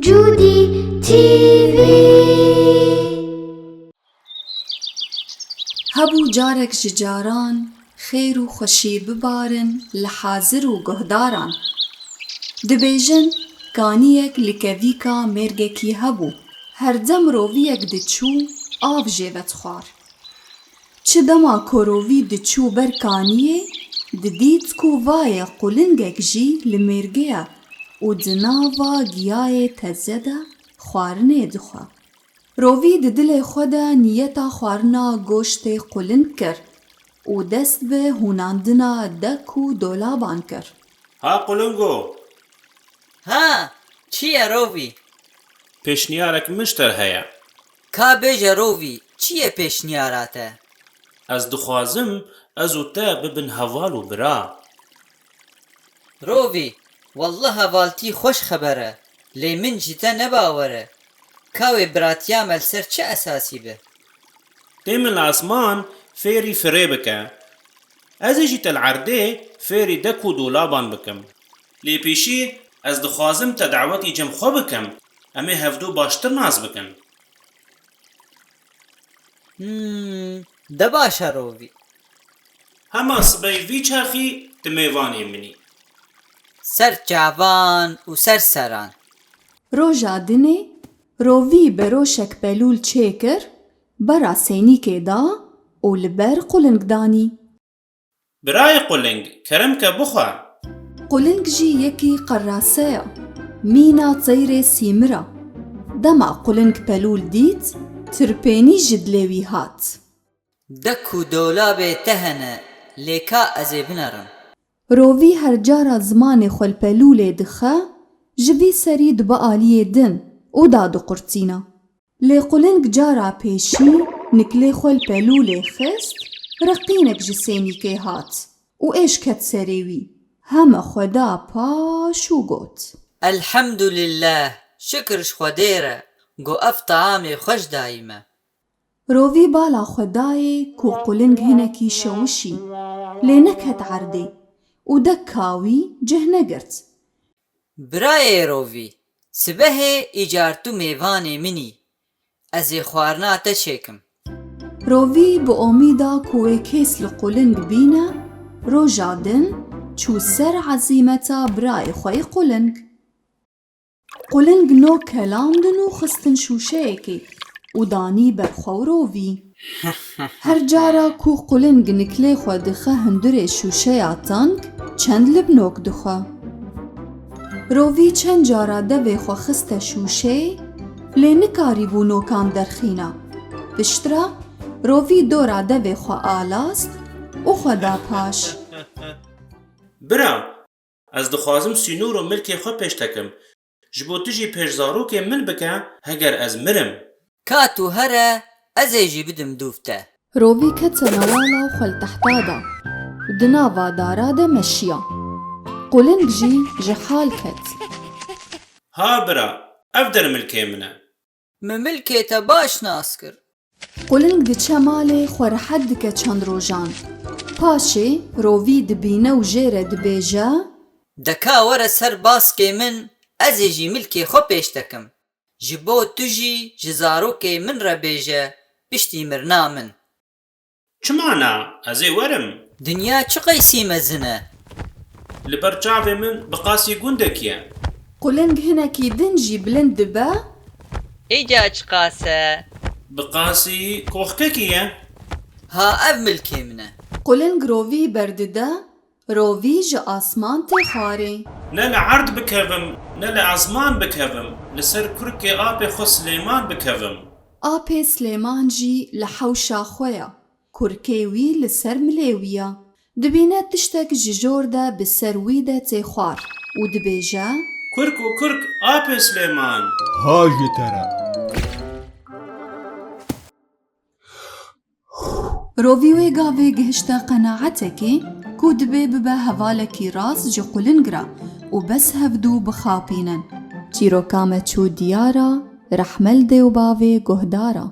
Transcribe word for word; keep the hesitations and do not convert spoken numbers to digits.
Cûdî T V. Hebû carek ji caran xêr û xweşî bibarin li hazir û guhdaran. Dibêjin, kaniyek li kevîka mêrgekî hebû. Herdem roviyek diçû, av jê ve dixwar. Çi dema ku rovî diçû ber kaniyê, didît ku va ye qulingek jî li mêrgê ye û di nava giyayê teze de xwarinê dixwe. Rovî di dilê xwe de niyeta xwarina goştê quling kir û dest bi hûnandina dek û dolaban kir. Ha qulingo! Ha, çi ye rovî? Pêşniyarek min ji te re heye. Ka bêje rovî, çi ye pêşniyara te? Ez dixwazim ez û te bibin heval û bira. Rovî, wallah hevaltî xweş xeber e, lê min ji te ne bawer e. Ka wê biratiya me li ser çi esasî be? Tê min li esman fêrî firê bike. Ez ê jî te li erdê fêrî dek û dolaban bikim. Lê pêşî ez dixwazim te dawetî cem xwe bikim. Em ê hevdu baştir nas bikin. Hmm, de baş e rovî. Hema sibey vî çaxî tu mêvanê min î. Ser çavan û ser seran. Roja dinê rovî beroşek pelûl çêkir, bera sênîkê da û li ber quling danî. Birayê quling, kerem ke bixwe. Quling jî yekî qerase ye, mîna teyrê sîmir e. Dema quling pelûl dît, tirpênî ji dilê wî hat. Dek û dolabê te hene, lê ka ez ê binerim. Rovî her cara zimanê xwe li pelûlê dixe, ji vî serî dibe aliyê din û dadiqurtîne. Lê quling cara pêşî niklê xwe li pelûlê xist, reqînek ji sênîkê hat û êş ket serê wî, heme xwe da paş û got. Elhemdulillah, şikir ji Xwedê re, ku ev taamê xweş dayî me. Rovî bala xwe dayê ku quling hinekî şewişî, lê neket erdê û dek ka wî cih negirt. Birayê rovî, sibehê îcar tu mêvanê min î. Ez ê xwarina te çêkim. Rovî bi omîda ku wê kês li quling bîne, roja din çû ser ezîmeta birayê xwe yê quling. Quling nok kelandin û xistin şûşeyekê û danî ber xwe û rovî. Her cara ku quling niklê xwe dixe hundirê şûşeya teng, çend lib nok dixwe. Rovî çend cara devê xwe xiste şûşeyê, lê nikarîbû nokan derxîna. Piştre rovî dora devê xwe alast û xwe da paş. Bira, ez dixwazim sînor û milkê xwe pêş te kim. Ji bo tu jî pêş zarokê min bike, heger ez mirim. Ka tu here, ez ê jî bidim dûv te. Rovî kete newala xwe li tehta da û di nava dara de meşiya. Quling jî ji hal ket. Ha bira, ev der milkê min e. Min milkê te baş nas kir. Quling diçe malê xwe rehet dike çend rojan. Paşê rovî dibîne û jê re dibêje. De ka were ser baskê min, ez ê jî milkê xwe pêş te kim. Ji bo tu jî ji zarokê min re bêje piştî mirina min. Çima na? Ez ê werim. Dinya çi qeysî mezin e? Li ber çavê min bi qasî gundekî ye. Quling hinekî din jî bilind dibe. Îca çiqas e? Bi qasî koxkekî ye. Ha ev milkê min e. Quling rovî berdide, rovî ji asman tê xwarê. Ne li erd bikevim, ne li esman bikevim, li ser kurkê apê xwe Silêman bikevim. Apê Silêman jî li hewşa xwe ye. Kurkê wî li ser milê wî ye. Dibîne tiştek ji jor de bi ser wî de tê xwar û dibêje. Kurk û kurk, apê Silêman! Ha ji te re! Rovî wê gavê gihişte qenaetekê ku dibê bibe hevalekî rast ji quling re û bes hevdû bixapînin. Çîroka me çû diyara, rehme li dê û bavê guhdara.